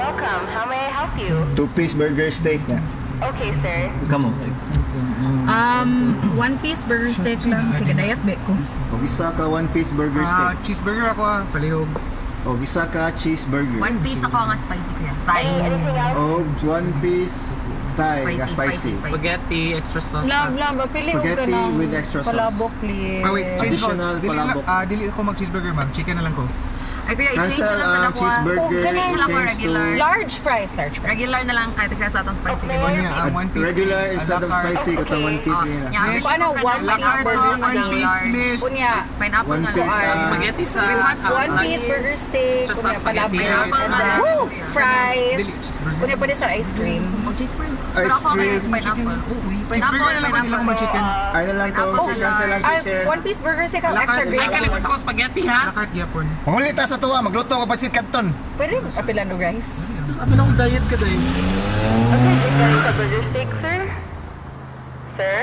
Welcome. How may I help you? Two-piece burger steak na. Okay, sir. Come on. One piece burger steak lang. Kaya diet be ko. Og isa ka one piece burger Ah, steak. cheeseburger ako ah, palihog. Og isa ka cheeseburger. One piece ako nga spicy, kuya. Thai. Anything else? Og one piece Thai nga Spicy, spicy. spicy, spicy. Spaghetti, extra sauce. Love, love. Pili ko ka Spaghetti ng with extra sauce. palabok, please. Ah, wait, change ko. Additional Dili, palabok. ah, dili ako mag-cheeseburger, mag chicken na lang ko. Ay, kuya, i-change Cancel na lang sa ang nakuha. cheeseburger. Oh, ganun. Change lang for Change to regular. Large fries, large fries. Regular na lang kahit kaya sa atong spicy. Okay. Ganun. Unya, ang one piece. Regular instead of A la carte. spicy, katong one piece Oh, nila. yeah, Miss, gusto Ano, ko ka one ng La piece carte, burger one steak. piece, miss. Unya, Pineapple One na piece, lang. ah, Spaghetti sa With hot sauce. One piece burger steak, Extra unya sauce spaghetti. palabok. Pineapple na lang, kuya. Fries. Dili, cheeseburger. Unya pwede sa ice cream. Oh, cheeseburger. Ice Pero ako cream. kaya pineapple. Uy, pineapple, Cheeseburger na lang ko, dili ako pineapple. mag-chicken. Ay na lang to, Pineapple na cancel ang Ay, chicken. one piece burger steak ang Wala extra ka- Ay, gravy. kalimot sa akong spaghetti, ha? A la carte gyapon. Mangulita sa tuwa, magluto ko pasit kanton. Pwede apilan no rice. Abi na akong diet ka, day. Okay, regarding the burger steak, sir? Sir?